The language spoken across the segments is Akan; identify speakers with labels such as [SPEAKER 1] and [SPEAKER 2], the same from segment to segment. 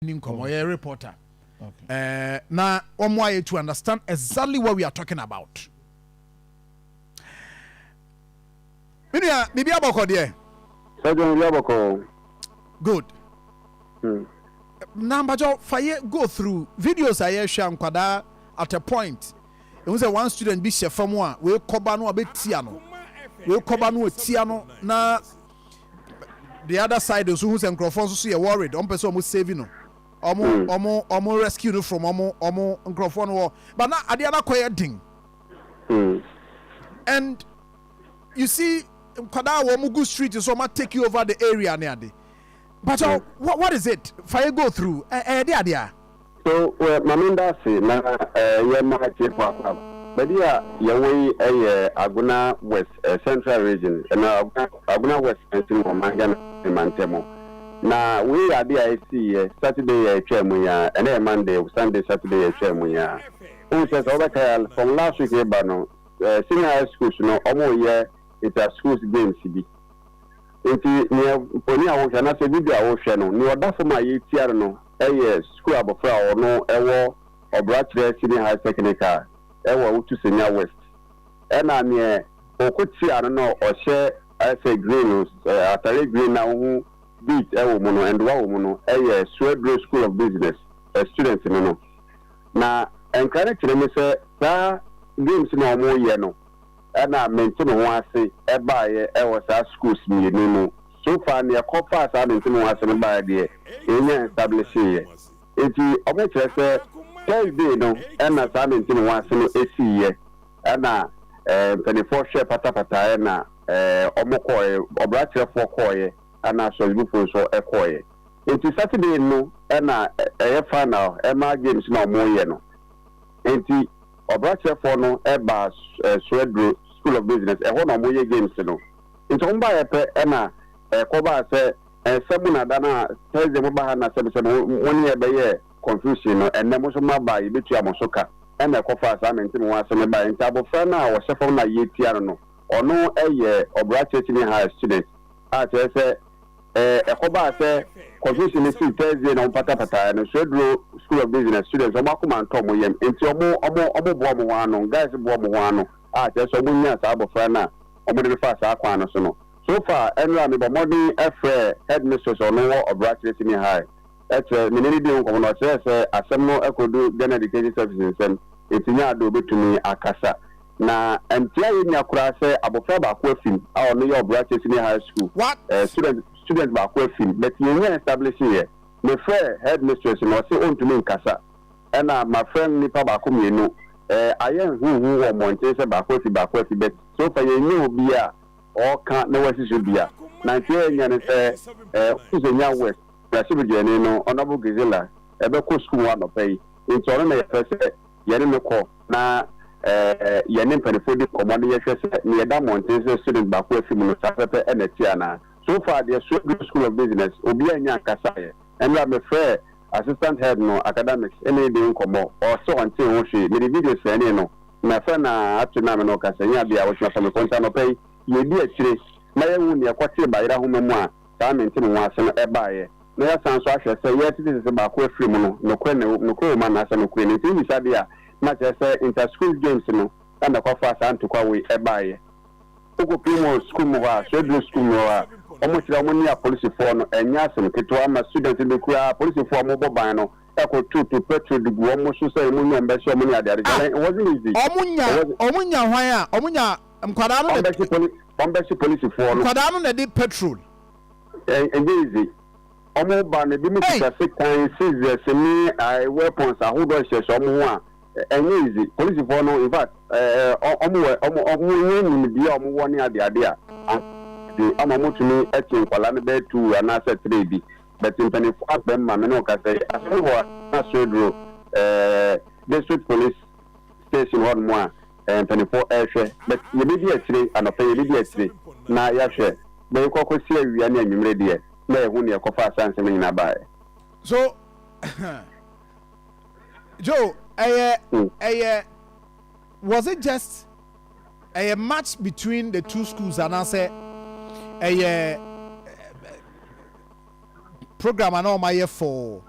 [SPEAKER 1] Ni nkɔmɔ, ɔyɛ reporter na wɔn ayɛ to understand exactly what we are talking about. Me nua, biribi abɔkɔ deɛ?
[SPEAKER 2] Sɛdeɛ biribi abɔkɔ.
[SPEAKER 1] Good. Na mpakyɛw, fa yɛ go through videos a yɛhwɛ a, nkwadaa at a point ehu sɛ one student bi hyɛ fam a, wei kɔba no a bɛtia no, wei kɔba no a no, na the other side nso hu sɛ nkurɔfoɔ nso so yɛ worried, ɔmo pɛ sɛ ɔmo save no, ɔmo rescue no from ɔmo nkurɔfoɔ no hɔ, but na adeɛ no akɔyɛ den. And you see nkwadaa a wɔn gu street so, ɔmo take you over the area ne ade. But what is it? Fa yɛ go through ɛyɛ de adeɛ a.
[SPEAKER 2] So well, maame, nda ase na yɛ ma tie fo akɔ baabi a yɛwɔ yi, ɛyɛ Agona West, Central Region, ɛna Agona West nso wɔ ɔman Ghana mantam. Na wei yɛ ade a ɛsi yɛ Saturday yɛ atwa mu yi a, ɛnɛ yɛ Monday, Sunday, Saturday yɛ atwa mu yi a, wohu sɛ wobɛka yɛ from last week ba no, senior high schools no, ɔmo yɛ inter schools games bi. Nti nea mfoni a wohwɛ anaasɛ video a wohwɛ no, nea ɔda fam a yɛtia no no ɛyɛ school abɔfra a ɔno ɛwɔ Ɔbrakyerɛ Senior High Technical ɛwɔ Awutu Senya West, ɛna neɛ ɔkɔ tia no no, ɔhyɛ ɛsɛ green no, atare green na wohu beat ɛwɔ mu no, ndoa wɔ mu no, ɛyɛ Swedro School of Business student no. Na nkra no kyerɛ mu sɛ saa games na wɔn yɛ no, ɛna mente me ho ase ɛbaeɛ ɛwɔ saa schools mmienu no. So far, neɛ kɔfaa saa mente me ho ase no baeɛ deɛ, yɛnya establish yɛ. Nti ɔmo kyerɛ sɛ Thursday no ɛna saa mente me ho ase no esiiɛ, ɛna mpanimfoɔ hwɛ patapata, ɛna ɔmo kɔɔɛ, ɔbrakyerɛfoɔ kɔɔɛ, ɛna asɔrebufoɔ nso ɛkɔɔɛ. Nti Saturday no ɛna ɛyɛ final ɛma games na ɔmo yɛ no. Nti ɔbrakyerɛfoɔ no ɛba Swedro School of Business ɛhɔ na ɔmo yɛ games no. Nti ɔmo baayɛ pɛ, ɛna ɛkɔbaa sɛ ɛsɛ mu na da na Thursday mo ba ha na sɛbisɛ mo ne yɛ bɛyɛ confusion no, ɛnɛ mo nso mo aba, yɛbɛtua mo so ka. Ɛna ɛkɔfaa saa mente mo ho asɛm baeɛ. Nti abɔfra no a ɔhyɛ fam na yɛtia no no, ɔno ɛyɛ Ɔbrakyerɛ Senior High student a kyerɛ sɛ ɛkɔbaa sɛ confusion no si Thursday na ɔmo patapata no, Swedro School of Business students, ɔmo akoma ntɔ ɔmo yam, nti ɔmo boa ɔmo ho ano, guys boa ɔmo ho ano a kyerɛ sɛ ɔmo nya saa abɔfra no a ɔmo de no fa saa kwan no so no. So far, ɛnura mebɔ mmɔden ɛfrɛ headmistress, ɔno wɔ Ɔbrakyerɛ Senior High, ɛkyerɛ mene ne di ho nkɔmmɔ no, ɔkyerɛ sɛ asɛm no ɛkɔdu Ghana Education Service nsɛm, nti nyɛ ade obɛtumi akasa. Na ntia yɛ nya koraa sɛ abɔfra baako afim a ɔno yɛ Ɔbrakyerɛ Senior High School
[SPEAKER 1] What?
[SPEAKER 2] Student baako afim, but yɛnya establish yɛ. Mefrɛ headmistress no, ɔse ɔntumi nkasa, ɛna mafrɛ nipa baako mmienu, ayɛ nhuhu wɔ mmɔnten sɛ baako afi, baako afi, but so far yɛnyɛ obi a ɔka na wasi so bia. Na nti yɛnya ne sɛ Senya West mmarahyɛbadwani no, Honourable Gizella, ɛbɛkɔ sukuu mu anɔpa yi, nti ɔno na yɛpɛ sɛ yɛne no kɔ na yɛne mpanimfoɔ di nkɔmmɔ no, yɛhwɛ sɛ ne yɛda mmɔnten sɛ student baako afi mu no, saa pɛpɛ ɛna ɛte anaa. So far deɛ, Swedro School of Business, obiara nya nkasa yɛ. Ɛnna mefrɛ assistant head no academics ɛne de nkɔmmɔ, ɔsɛ ɔnte ho hwee. Mede video sɛne no na fɛ na ato na me no kasa nyɛ adeɛ a wɔtena fa me kɔnta. Anɔpa yi yɛdi akyire na yɛhu neɛ ɛkɔtee bayerɛ ahoma mu a saa mente me ho ase no ɛbaeɛ, na yɛasan so ahwɛ sɛ yɛtete sɛ baako afiri mu no, nokorɛ na nokorɛ wɔ mu anaasɛ nokorɛ no. Nti wobisa deɛ a, na kyerɛ sɛ inter school games no ɛna ɛkɔfa saa ntokwa wei ɛbaeɛ. Wokɔpie mu wɔ school mu hɔ a, Swedro school mu hɔ a, ɔmo kyerɛ ɔmo ne apolisifoɔ no ɛnyɛ asɛm ketewa ama student bi koraa. Apolisifoɔ a ɔmo ban no ɛkɔtoto petrol de gu ɔmo so sɛ ɔmo nya ɔmo bɛhyɛ ɔmo ne adeade.
[SPEAKER 1] Ah.
[SPEAKER 2] It wasn't easy.
[SPEAKER 1] Ɔmo nya ɔmo nya hwan a ɔmo nya nkwadaa no
[SPEAKER 2] ɔmo
[SPEAKER 1] na
[SPEAKER 2] bɛhyɛ poli, ɔmo bɛhyɛ polisifoɔ no.
[SPEAKER 1] Nkwadaa no na de petrol?
[SPEAKER 2] Ɛnyɛ easy. Ɔmo ba no, ebi mu
[SPEAKER 1] Hey!
[SPEAKER 2] kuta sekan, scissors ne weapons ahodoɔ hyehyɛ ɔmo ho a ɛnyɛ easy. Polisifoɔ no, in fact, ɔmo wɔ ɔmo nyɛ nimdeɛ a ɔmo wɔ ne adeade a de ama ɔmo tumi ɛkye nkwadaa no bɛyɛ two anaasɛ three bi, but mpanimfoɔ abɛn ma me ne ɔkasa yi, asɛm wɔ na Swedro District Police Station hɔ nom a mpanimfoɔ ɛrehwɛ, but yɛbɛdi akyire anɔpɛ, yɛbɛdi akyire na yɛahwɛ bɛyɛ kɔkɔ si awia ne anwummerɛ deɛ na yɛho ne yɛkɔfa asa nsɛm nyinaa baeɛ.
[SPEAKER 1] So Joe, ɛyɛ ɛyɛ was it just ɛyɛ match between the two schools anaasɛ ɛyɛ program ana ɔmo ayɛ for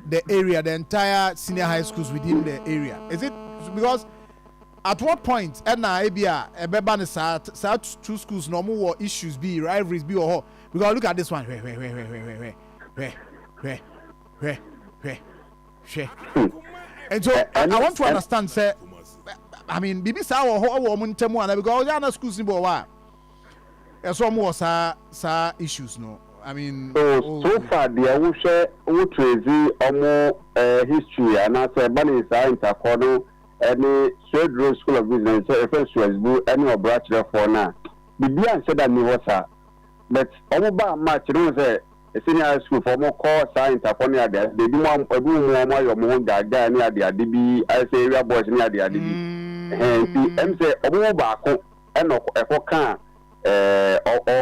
[SPEAKER 1] the area, the entire senior high schools within the area? Is it because at what point ɛna ebi a ɛbɛba ne saa saa two schools na ɔmo wɔ issues bi, rivalries bi wɔ hɔ? Because look at this one, hwɛ, hwɛ, hwɛ, hwɛ, hwɛ, hwɛ, hwɛ, hwɛ, hwɛ, hwɛ, hwɛ. And so I want to understand sɛ, I mean, bibi saa wɔ hɔ wɔ ɔmo ntɛm ana? Because ɔyɛ ana schools ni bi wɔ hɔ a ɛsɛ ɔmo wɔ saa issues no, I mean.
[SPEAKER 2] So far deɛ, wohwɛ, wo trace ɔmo history anaasɛ ɛba ne saa ntakɔ no ɛne Swedru School of Business sɛ ɛfɛ Suasbu ɛne ɔbra kyerɛfoɔ no a, biribi anhyɛ da nni hɔ saa. But ɔmo ba match no sɛ senior high school fo ɔmo kɔ saa ntakɔ ne ade ade, ebi mu ebi mu ɔmo ayɛ ɔmo ho gaagaa ne ade ade bi, ayɛ sɛ area boys ne ade ade bi. Ɛhɛn, nti sɛ ɔmo mu baako ɛna ɛkɔ kaa ɛɛ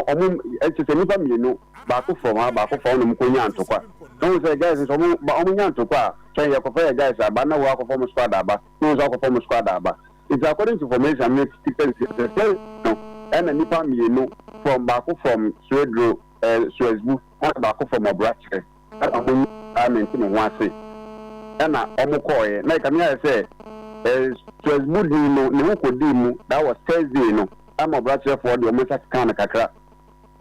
[SPEAKER 2] ɔmo ɛkyɛ sɛ nipa mmienu, baako from ha, baako from hɔ, na ɔmo kɔ nya ntokwa. Na wɔn sɛ guys nso ɔmo ba ɔmo nya ntokwa a, twɛn yɛ kɔfɛ yɛ guys aba na wɔn akɔfɔ mo squad aba na wɔn nso akɔfɔ mo squad aba. Nti according to information mi ti sɛ sɛ no, ɛna nipa mmienu from, baako from Suedro Suesbu ɛna baako from Ɔbrakyerɛ, ɛna ɔmo nyinaa mente ne ho ase ɛna ɔmo kɔɔɛ. Na ɛkame ayɛ sɛ Suesbu din no ne ho kɔdii mu. That was Thursday no, ama Ɔbrakyerɛfoɔ deɛ ɔmo nsa keka no kakra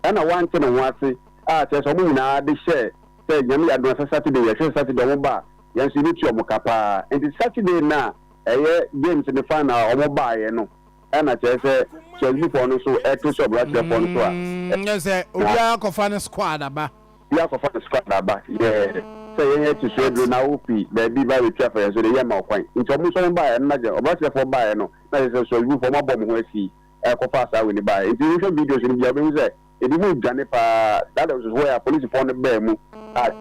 [SPEAKER 2] ɛna wante ne ho ase a, kyerɛ sɛ ɔmo nyinaa de hyɛ sɛ Nyame yɛ adom sɛ Saturday yɛhwɛ Saturday ɔmo ba a, yɛn nso yɛbɛtua ɔmo ka paa. Nti Saturday na ɛyɛ games ne final a ɔmo baeɛ no, ɛna kyerɛ sɛ Suesbufoɔ no nso ɛto sɛ Ɔbrakyerɛfoɔ no so a.
[SPEAKER 1] Nyɛ sɛ obiara kɔfa ne squad aba.
[SPEAKER 2] Bi akɔfa ne squad aba, yɛ sɛ yɛn yɛ te Suaduro na wofi baabi ba bɛtua fa yɛn so de yɛ ma ɔkwan. Nti ɔmo nso ɔmo baeɛ no, na kyerɛ Ɔbrakyerɛfoɔ baeɛ no, na kyerɛ sɛ Suesbufoɔ ɔmo abɔ ɔmo ho asi ɛkɔfa saa wei ne baeɛ. Nti wohwɛ videos no bia, wobɛhu sɛ ebi mu dwane paa. That was where apolisifoɔ no bɛɛ mu a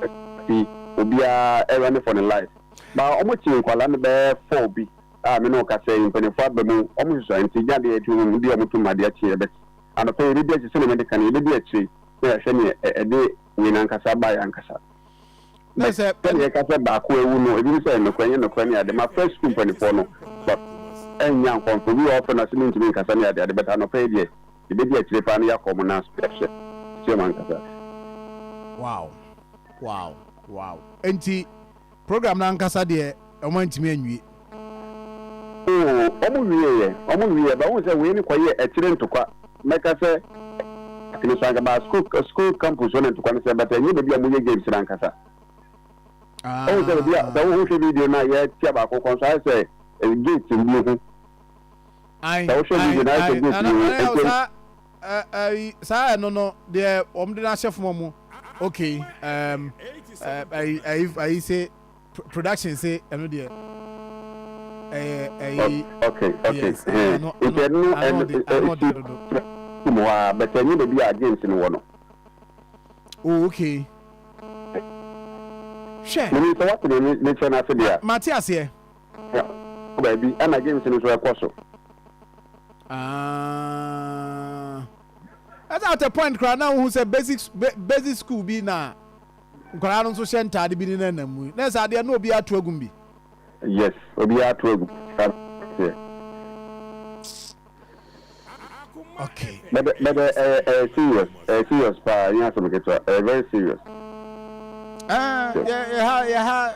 [SPEAKER 2] fi obiara ɛrun for ne life ba. Ɔmo kye nkwalaa no bɛyɛ four bi a me ne wo kasa yi, mpanimfoɔ aba mu, ɔmo soso. Nti gya deɛ ɛtu mu de ɔmo tum adeɛ akyi. Yɛbɛ anɔpɛ yɛbɛdi akyi sɛnea mɛde ka no, yɛbɛdi akyire na yɛhwɛ ne ɛde wei nankasa baeɛ ankasa.
[SPEAKER 1] Na sɛ
[SPEAKER 2] sɛdeɛ yɛka sɛ baako awu no, ebi sɛ nokorɛ nyɛ nokorɛ ne ade ma first school mpanimfoɔ no ba ɛnya nkɔmfo bi wɔ ɔfɛ no ase mentumi nkasa ne ade ade. Bɛta anɔpɛ yi deɛ, yɛbɛdi akyire paa no, yɛakɔ ɔmo nan so, yɛhwɛ kyerɛ mu ankasa.
[SPEAKER 1] Wow, nti program no ankasa deɛ, ɔmo antumi anwie?
[SPEAKER 2] Oo, ɔmo wie yɛ, ɔmo wie yɛ ba. Wɔn sɛ wei ne kɔyɛ akyire ntokwa, mɛka sɛ ne so anka ba school campus hɔ na ntokwa no sɛ bɛtɛ nyɛ baabi a wɔyɛ games no ankasa. Ɔmo sɛ baabi a sɛ wohwɛ video no a yɛtia baako kɔn so ayɛ sɛ gate bi ho. Sɛ wohwɛ video no, ayɛ sɛ gate bi ho nti.
[SPEAKER 1] Saa saa ɛno no deɛ, wɔn de n'ahyɛ fam mu. Okay, ɛyi ɛyi ɛyi sɛ production sɛ ɛno deɛ ɛyɛ ɛyi.
[SPEAKER 2] Okay. Nti ɛno no
[SPEAKER 1] ano de ano de dodo.
[SPEAKER 2] Mu hɔ a bɛtɛ nyɛ baabi a games no wɔ no.
[SPEAKER 1] Oh, okay, hwɛ.
[SPEAKER 2] Menim sɛ wate ne ne kyerɛ no ase deɛ a.
[SPEAKER 1] Mate aseɛ.
[SPEAKER 2] Baabi ɛna games no nso ɛkɔ so.
[SPEAKER 1] Ah, ɛsɛ at a point koraa na wohu sɛ basic school bi na nkwadaa no nso hyɛ ntaade bi ne nanam mu na ɛsɛ adeɛ na obi ato agum bi.
[SPEAKER 2] Yes, obiara ato agu saa teɛ. But ɛyɛ serious paa, ɛnyɛ asɛm ketewa, ɛyɛ very serious.
[SPEAKER 1] Ah, yɛ yɛ ha yɛ ha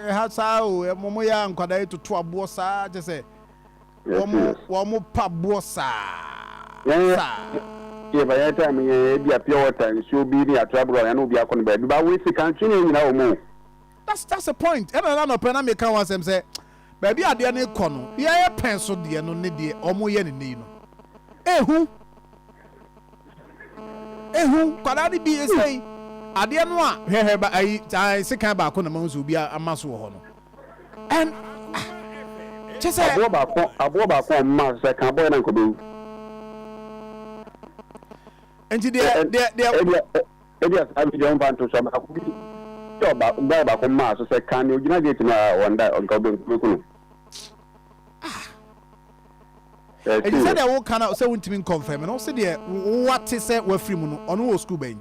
[SPEAKER 1] yɛ ha saa o. Mo mo yɛ nkwadaa yi toto aboɔ saa kyɛ sɛ
[SPEAKER 2] Ɛyɛ
[SPEAKER 1] wɔn
[SPEAKER 2] serious.
[SPEAKER 1] Wɔn pa boɔ saa
[SPEAKER 2] yɛn
[SPEAKER 1] saa.
[SPEAKER 2] Yɛ ba yɛn time yɛn ebi a pure water nsuo bi ne ato aburo a yɛn obi akɔ no baabi ba wei sika ntwe ne nyinaa wɔ mu o.
[SPEAKER 1] That's the point. Ɛna na nɔpɛ na meka wɔn asɛm sɛ baabi adeɛ no kɔ no, yɛyɛ pɛn so deɛ no ne deɛ wɔn yɛ ne ne yi no ehu ehu. Nkwadaa no bi esei adeɛ no a, hwɛhwɛ ba ayi ayi sekan baako na ma nso obi ama so wɔ hɔ no and ah, kyɛ sɛ.
[SPEAKER 2] Aboɔ baako a ɔmma sɛ kan bɔyɛ na nkɔbɛwu.
[SPEAKER 1] Nti deɛ
[SPEAKER 2] Ebi a saa video mfa nto so, baako bi sɛ ɔba guy baako mmaa so sɛ kan ne ogyina gate no a wɔnda nka ɔbɛku no. Ɛyɛ
[SPEAKER 1] Eti
[SPEAKER 2] serious.
[SPEAKER 1] sɛdeɛ woka no sɛ wontumi nkɔnfɛm no, sɛ deɛ wowate sɛ wafiri mu no, ɔno wɔ school bɛn?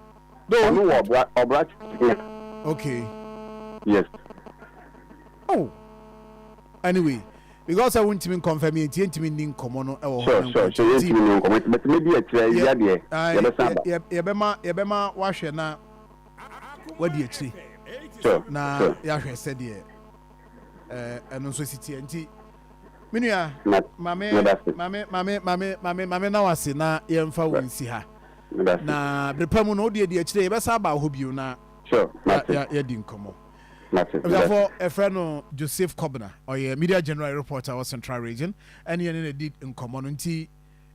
[SPEAKER 2] Ɔno wɔ ɔbra. Yes.
[SPEAKER 1] Oh, anyway, because sɛ wontumi nkɔnfɛm yɛ nti yɛntumi nni nkɔmmɔ no ɛwɔ hɔ.
[SPEAKER 2] Sure
[SPEAKER 1] no
[SPEAKER 2] sure
[SPEAKER 1] nkɔ
[SPEAKER 2] sure
[SPEAKER 1] nti
[SPEAKER 2] yɛntumi ne nkɔmmɔ, but maybe akyerɛ awia deɛ yɛbɛsan aba.
[SPEAKER 1] Yɛbɛma wahwɛ na wadi akyire. Na yɛahwɛ sɛdeɛ ɛno nso si teɛ. Nti me nua, mame mame mame mame mame mame na wase na yɛmfa wo nsi ha. Na bere pa mu no, wode adi akyire, yɛbɛsa aba hɔ bio na yɛadi nkɔmmɔ. Abusuafoɔ, ɛfrɛ no Joseph Kobena, ɔyɛ media general reporter wɔ Central Region, ɛne yɛne no adi nkɔmmɔ no. Nti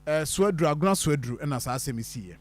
[SPEAKER 1] Soaduru, Agona Soaduru ɛna saa asɛm yi siiɛ.